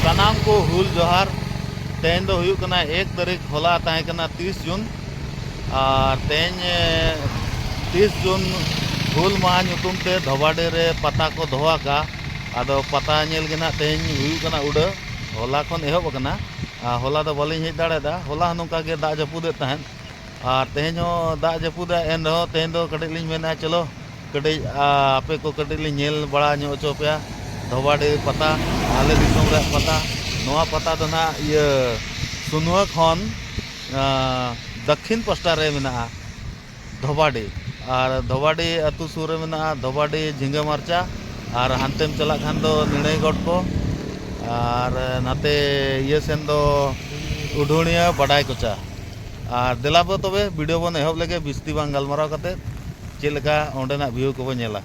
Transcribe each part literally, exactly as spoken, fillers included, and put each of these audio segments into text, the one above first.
ᱥᱟᱱᱟᱢ ᱠᱚ ᱦᱩᱞ ᱡᱚᱦᱟᱨ᱾ ᱛᱮᱦᱮᱧ ᱫᱚ ᱦᱩᱭᱩᱜ ᱠᱟᱱᱟ ᱮᱠ ᱛᱟᱹᱨᱤᱠᱷ, ᱦᱚᱞᱟ ᱛᱟᱦᱮᱸ ᱠᱟᱱᱟ ᱛᱤᱥ ᱡᱩᱱ᱾ ᱟᱨ ᱛᱮᱦᱮᱧ, ᱮ, ᱛᱤᱥ ᱡᱩᱱ ᱦᱩᱞ ᱢᱟᱦᱟ ᱧᱩᱛᱩᱢ ᱛᱮ ᱫᱷᱚᱵᱟᱰᱤ ᱨᱮ ᱯᱟᱛᱟ ᱠᱚ ᱫᱚᱦᱚ ᱟᱠᱟᱫᱼᱟ᱾ ᱟᱫᱚ ᱯᱟᱛᱟ ᱧᱮᱞ ᱜᱮ ᱱᱟᱦᱟᱜ ᱛᱮᱦᱮᱧ ᱦᱩᱭᱩᱜ ᱠᱟᱱᱟ ᱩᱰᱟᱹ᱾ ᱦᱚᱞᱟ ᱠᱷᱚᱱ ᱮᱦᱚᱵ ᱟᱠᱟᱱᱟ᱾ ᱟᱨ ᱦᱚᱞᱟ ᱫᱚ ᱵᱟᱹᱞᱤᱧ ᱦᱮᱡ ᱫᱟᱲᱮᱭᱟᱫᱟ᱾ ᱦᱚᱞᱟ ᱦᱚᱸ ᱱᱚᱝᱠᱟ ᱜᱮ ᱫᱟᱜ ᱡᱟᱹᱯᱩᱫᱮᱫ ᱛᱟᱦᱮᱸᱫ᱾ ᱟᱨ ᱛᱮᱦᱮᱧ ᱦᱚᱸ ᱫᱟᱜ ᱡᱟᱹᱯᱩᱫᱟ, ᱮᱱ ᱨᱮᱦᱚᱸ ᱛᱮᱦᱮᱧ ᱫᱚ ᱠᱟᱹᱴᱤᱡ ᱞᱤᱧ ᱢᱮᱱᱟ, ᱪᱚᱞᱚ ᱠᱟᱹᱴᱤᱡ, ᱟ, ᱟᱯᱮ ᱠᱚ ᱠᱟᱹᱴᱤᱡ ᱞᱤᱧ ᱧᱮᱞ ᱵᱟᱲᱟ ᱧᱚᱜ ᱦᱚᱪᱚ ᱯᱮᱭᱟ ᱫᱷᱚᱵᱟᱰᱤ ᱯᱟᱛᱟ, ᱟᱞᱮ ᱫᱤᱥᱚᱢ ᱨᱮᱭᱟᱜ ᱯᱟᱛᱟ᱾ ᱱᱚᱣᱟ ᱯᱟᱛᱟ ᱫᱚ ᱱᱟᱦᱟᱜ ᱤᱭᱟᱹ ᱥᱩᱱᱣᱟᱹ ᱠᱷᱚᱱ, ᱟ, ᱫᱟᱹᱠᱷᱤᱱ ᱯᱟᱥᱴᱟ ᱨᱮ ᱢᱮᱱᱟᱜᱼᱟ ᱫᱷᱚᱵᱟᱰᱤ᱾ ᱟᱨ ᱫᱷᱚᱵᱟᱰᱤ ᱟᱹᱛᱩ ᱥᱩᱨ ᱨᱮ ᱢᱮᱱᱟᱜᱼᱟ ᱫᱷᱚᱵᱟᱰᱤ ᱡᱷᱤᱸᱜᱟᱹ ᱢᱟᱨᱪᱟ᱾ ᱟᱨ ᱦᱟᱱᱛᱮᱢ ᱪᱟᱞᱟᱜ ᱠᱷᱟᱱ ᱫᱚ ᱱᱤᱲᱟᱹᱭ ᱜᱚᱴ ᱠᱚ᱾ ᱟᱨ ᱱᱟᱛᱮ ᱤᱭᱟᱹ ᱥᱮᱱ ᱫᱚ ᱩᱰᱷᱩᱬᱤᱭᱟᱹ ᱵᱟᱰᱟᱭ ᱠᱚᱪᱟ᱾ ᱟᱨ ᱫᱮᱞᱟ ᱵᱚ ᱛᱚᱵᱮ video ᱵᱚᱱ ᱮᱦᱚᱵ ᱞᱮᱜᱮ, ᱵᱤᱥᱛᱤ ᱵᱟᱝ ᱜᱟᱞᱢᱟᱨᱟᱣ ᱠᱟᱛᱮ ᱪᱮᱫ ᱞᱮᱠᱟ ᱚᱸᱰᱮᱱᱟᱜ view ᱠᱚᱵᱚ ᱧᱮᱞᱟ᱾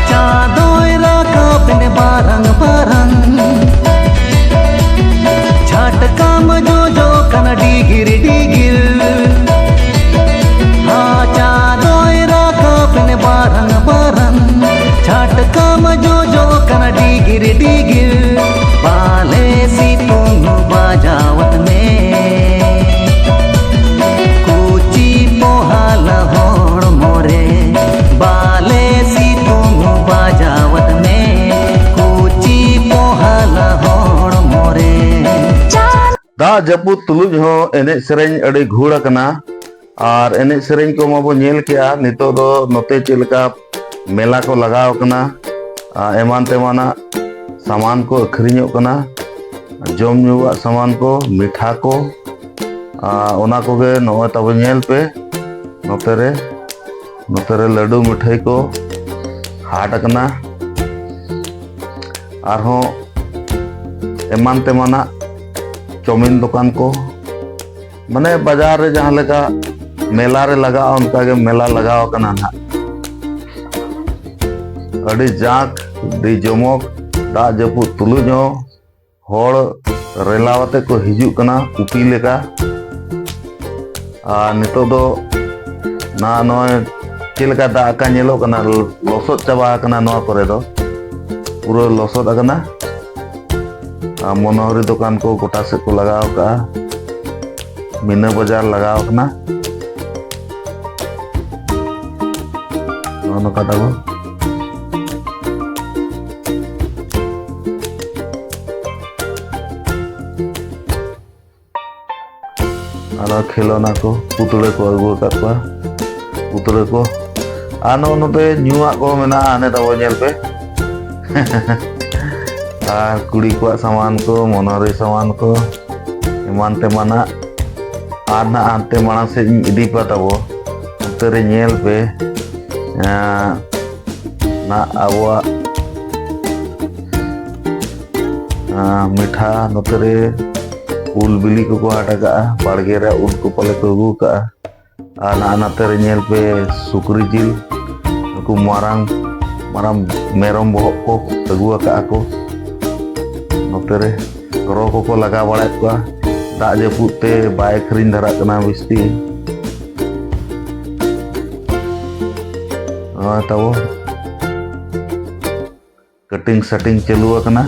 ᱪᱟᱸᱫᱚᱭ ᱨᱟᱠᱟᱵ ᱮᱱ ᱵᱟᱨᱟᱝ ᱵᱟᱨᱟᱝ, ᱡᱷᱟᱴᱠᱟᱢ ᱡᱚᱡᱚ ᱠᱟᱱᱟ ᱰᱤᱜᱤᱨ ᱰᱤᱜᱤᱨ᱾ ᱦᱟ, ᱪᱟᱸᱫᱚᱭ ᱨᱟᱠᱟᱵ ᱮᱱ ᱵᱟᱨᱟᱝ ᱵᱟᱨᱟᱝ, ᱡᱷᱟᱴᱠᱟᱢ ᱡᱚᱡᱚ ᱠᱟᱱᱟ ᱰᱤᱜᱤᱨ ᱰᱤᱜᱤᱨ᱾ ᱵᱟᱞᱮ ᱥᱤᱛᱩᱝ ᱵᱟᱡᱟᱣᱟᱫ ᱢᱮ, ᱠᱩᱪᱤ ᱯᱚᱦᱟᱞ ᱦᱚᱲᱢᱚ ᱨᱮ᱾ ᱵᱟᱞᱮ ᱥᱤᱛᱩᱝ ᱵᱟᱡᱟᱣᱟᱫ ᱢᱮ, ᱠᱩᱪᱤ ᱯᱚᱦᱟᱞ ᱦᱚᱲᱢᱚ ᱨᱮ᱾ ᱫᱟᱜ ᱡᱟᱹᱯᱩᱫ ᱛᱩᱞᱩᱡ ᱦᱚᱸ ᱮᱱᱮᱡ ᱥᱮᱨᱮᱧ ᱟᱹᱰᱤ ᱜᱷᱩᱲ ᱟᱠᱟᱱᱟ᱾ ᱟᱨ ᱮᱱᱮᱡ ᱥᱮᱨᱮᱧ ᱠᱚ ᱢᱟᱵᱚ ᱧᱮᱞ ᱠᱮᱜᱼᱟ᱾ ᱱᱤᱛᱚᱜ ᱫᱚ ᱱᱚᱛᱮ ᱪᱮᱫ ᱞᱮᱠᱟ ᱢᱮᱞᱟ ᱠᱚ ᱞᱟᱜᱟᱣ ᱟᱠᱟᱱᱟ, ᱟᱨ ᱮᱢᱟᱱ ᱛᱮᱢᱟᱱᱟᱜ ᱥᱟᱢᱟᱱ ᱠᱚ ᱟᱹᱠᱷᱨᱤᱧᱚᱜ ᱠᱟᱱᱟ, ᱡᱚᱢ ᱧᱩᱣᱟᱜ ᱥᱟᱢᱟᱱ ᱠᱚ, ᱢᱤᱴᱷᱟ ᱠᱚ, ᱟᱨ ᱚᱱᱟ ᱠᱚᱜᱮ ᱱᱚᱜᱼᱚᱭ ᱛᱟᱵᱚ ᱧᱮᱞ ᱯᱮ, ᱱᱚᱛᱮ ᱨᱮ, ᱱᱚᱛᱮ ᱨᱮ ᱞᱟᱹᱰᱩ ᱢᱤᱴᱷᱟᱹᱭ ᱠᱚ ᱦᱟᱴ ᱟᱠᱟᱱᱟ᱾ ᱟᱨᱦᱚᱸ ᱮᱢᱟᱱ ᱛᱮᱢᱟᱱᱟᱜ ᱪᱚᱢᱤᱱ ᱫᱚᱠᱟᱱ ᱠᱚ, ᱢᱟᱱᱮ ᱵᱟᱡᱟᱨ ᱨᱮ ᱡᱟᱦᱟᱸ ᱞᱮᱠᱟ ᱢᱮᱞᱟ ᱨᱮ ᱞᱟᱜᱟᱜᱼᱟ, ᱚᱱᱠᱟ ᱜᱮ ᱢᱮᱞᱟ ᱞᱟᱜᱟᱣ ᱟᱠᱟᱱᱟ ᱱᱟᱦᱟᱜ᱾ ᱟᱹᱰᱤ ᱡᱟᱸᱠ, ᱟᱹᱰᱤ ᱡᱚᱢᱚᱠ, ᱫᱟᱜ ᱡᱟᱹᱯᱩᱫ ᱛᱩᱞᱩᱡ ᱦᱚᱸ ᱦᱚᱲ ᱨᱮᱞᱟᱣ ᱟᱛᱮ ᱠᱚ ᱦᱤᱡᱩᱜ ᱠᱟᱱᱟ ᱠᱩᱯᱤ ᱞᱮᱠᱟ᱾ ᱟᱨ ᱱᱤᱛᱚᱜ ᱫᱚ ᱱᱟ ᱱᱚᱜᱼᱚᱭ ᱪᱮᱫ ᱞᱮᱠᱟ ᱫᱟᱜ ᱟᱠᱟ ᱧᱮᱞᱚᱜ ᱠᱟᱱᱟ, ᱞᱚᱥᱚᱫ ᱪᱟᱵᱟ ᱟᱠᱟᱱᱟ ᱱᱚᱣᱟ ᱠᱚᱨᱮ ᱫᱚ, ᱯᱩᱨᱟᱹ ᱞᱚᱥᱚᱫ ᱟᱠᱟᱱᱟ᱾ ᱟᱨ ᱢᱚᱱᱳᱦᱚᱨᱤ ᱫᱚᱠᱟᱱ ᱠᱚ ᱜᱚᱴᱟ ᱥᱮᱫ ᱠᱚ ᱞᱟᱜᱟᱣ ᱟᱠᱟᱜᱼᱟ, ᱢᱤᱱᱟ ᱵᱟᱡᱟᱨ ᱞᱟᱜᱟᱣ ᱟᱠᱟᱱᱟ᱾ ᱱᱚᱜᱼᱚ ᱱᱚᱝᱠᱟ ᱛᱟᱵᱚ᱾ ᱟᱨᱚ ᱠᱷᱮᱞᱳᱱᱟ ᱠᱚ, ᱯᱩᱛᱲᱟᱹ ᱠᱚ ᱟᱹᱜᱩ ᱟᱠᱟᱫ ᱠᱚᱣᱟ, ᱯᱩᱛᱲᱟᱹ ᱠᱚ᱾ ᱟᱨ ᱱᱚᱜᱼᱚ ᱱᱚᱛᱮ ᱧᱩᱣᱟᱜ ᱠᱚ ᱢᱮᱱᱟᱜᱼᱟ, ᱦᱟᱱᱮ ᱛᱟᱵᱚ ᱧᱮᱞ ᱯᱮ᱾ ᱟᱨ ᱠᱩᱲᱤ ᱠᱚᱣᱟᱜ ᱥᱟᱢᱟᱱ ᱠᱚ, ᱢᱚᱱᱳᱦᱚᱨᱤ ᱥᱟᱢᱟᱱ ᱠᱚ, ᱮᱢᱟᱱ ᱛᱮᱢᱟᱱᱟᱜ᱾ ᱟᱨ ᱱᱟᱜ ᱦᱟᱱᱛᱮ ᱢᱟᱲᱟᱝ ᱥᱮᱫ ᱤᱧ ᱤᱫᱤ ᱯᱮ ᱛᱟᱵᱚ, ᱚᱱᱛᱮ ᱨᱮ ᱧᱮᱞ ᱯᱮ᱾ ᱮᱸ, ᱱᱟᱜ ᱟᱵᱚᱣᱟᱜ, ᱮᱸ, ᱢᱤᱴᱷᱟ ᱱᱚᱛᱮ ᱨᱮ ᱩᱞ ᱵᱤᱞᱤ ᱠᱚᱠᱚ ᱦᱟᱴ ᱟᱠᱟᱜᱼᱟ, ᱵᱟᱲᱜᱮ ᱨᱮ ᱩᱞ ᱠᱚ ᱯᱟᱞᱮ ᱠᱚ ᱟᱹᱜᱩ ᱟᱠᱟᱜᱼᱟ᱾ ᱟᱨ ᱱᱟᱜ ᱱᱟᱛᱮ ᱨᱮ ᱧᱮᱞ ᱯᱮ ᱥᱩᱠᱨᱤ ᱡᱤᱞ, ᱱᱩᱠᱩ ᱢᱟᱨᱟᱝ ᱢᱟᱨᱟᱝ ᱢᱮᱨᱚᱢ ᱵᱚᱦᱚᱜ ᱠᱚ ᱟᱹᱜᱩ ᱟᱠᱟᱜᱼᱟ ᱠᱚ᱾ ᱱᱚᱛᱮ ᱨᱮ ᱨᱚ ᱠᱚᱠᱚ ᱞᱟᱜᱟ ᱵᱟᱲᱟᱭᱮᱫ ᱠᱚᱣᱟ, ᱫᱟᱜ ᱡᱟᱹᱯᱩᱫ ᱛᱮ ᱵᱟᱭ ᱟᱹᱠᱷᱨᱤᱧ ᱫᱷᱟᱨᱟᱜ ᱠᱟᱱᱟ ᱵᱤᱥᱛᱤ᱾ ᱱᱚᱜᱼᱚᱭ ᱛᱟᱵᱚ ᱠᱟᱴᱤᱝ ᱥᱟᱴᱤᱝ ᱪᱟᱹᱞᱩ ᱟᱠᱟᱱᱟ᱾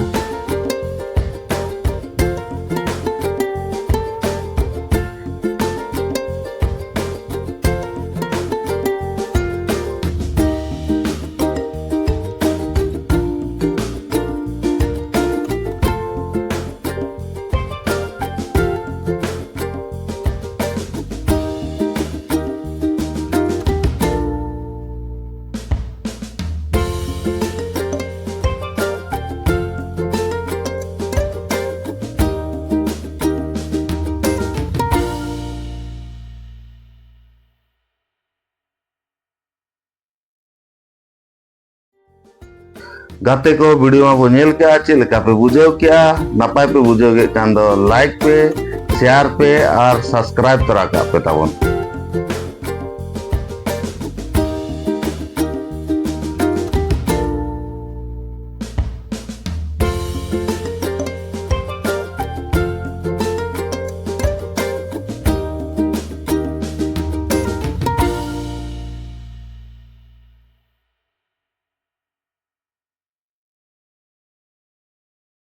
ᱜᱟᱛᱮ ᱠᱚ, video ᱢᱟᱵᱚ ᱧᱮᱞ ᱠᱮᱜᱼᱟ, ᱪᱮᱫ ᱞᱮᱠᱟ ᱯᱮ ᱵᱩᱡᱷᱟᱹᱣ ᱠᱮᱜᱼᱟ? ᱱᱟᱯᱟᱭ ᱯᱮ ᱵᱩᱡᱷᱟᱹᱣ ᱠᱮᱫ ᱠᱷᱟᱱ ᱫᱚ like ᱯᱮ, share ᱯᱮ ᱟᱨ subscribe ᱛᱚᱨᱟ ᱠᱟᱜ ᱯᱮ ᱛᱟᱵᱚᱱ᱾